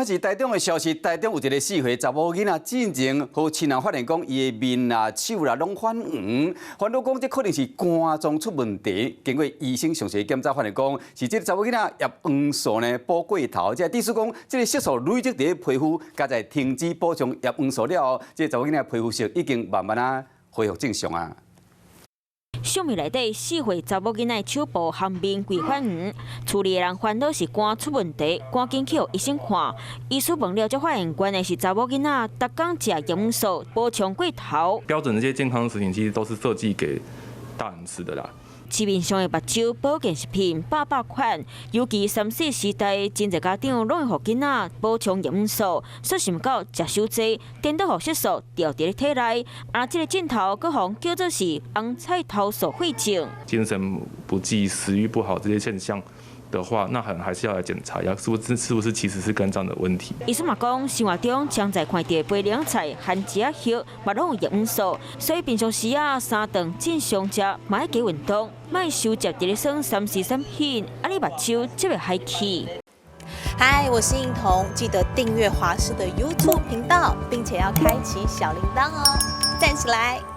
是台中的消息，台中有一个4歲查某囡仔，進前予親人發現講，伊的面啊、手啦攏反黃，煩惱講這可能是肝臟出問題。經過醫生詳細檢查，發現講是這個查某囡仔葉黃素呢補過頭，這意思講這個色素累積佇皮膚，加在停止補充葉黃素了後，這個查某囡仔皮膚色已經慢慢仔恢復正常啊。相片內底4歲查某囡仔手部和面規反黃，厝裡的人煩惱是肝出問題，趕緊去予醫生看。醫師問了才發現，原來是查某囡仔逐工食葉黃素補充過頭。標準這些健康食品其實都是設計給大人吃的啦。市面上的目睭保健食品百百款，尤其三 C 時代，真濟家長攏會予囡仔補充營養素，說是毋夠食傷濟，顛倒予色素著佇咧體內，啊，這個症頭閣予叫做是紅菜頭素血症。精神不濟、食慾不好這些現象的話，那可能還是要來檢查一下，是不是其實是肝臟的問題。醫生嘛講，生活中常在看著杯涼菜、番薯仔葉，嘛攏有營養素，所以平常時啊三頓正常食，嘛愛加運動，莫收集佇咧耍三 C 產品，按呢目睭才袂害去。嗨，我是應彤，記得訂閱華視的 YouTube 頻道，並且要開啟小鈴鐺哦，讚起來！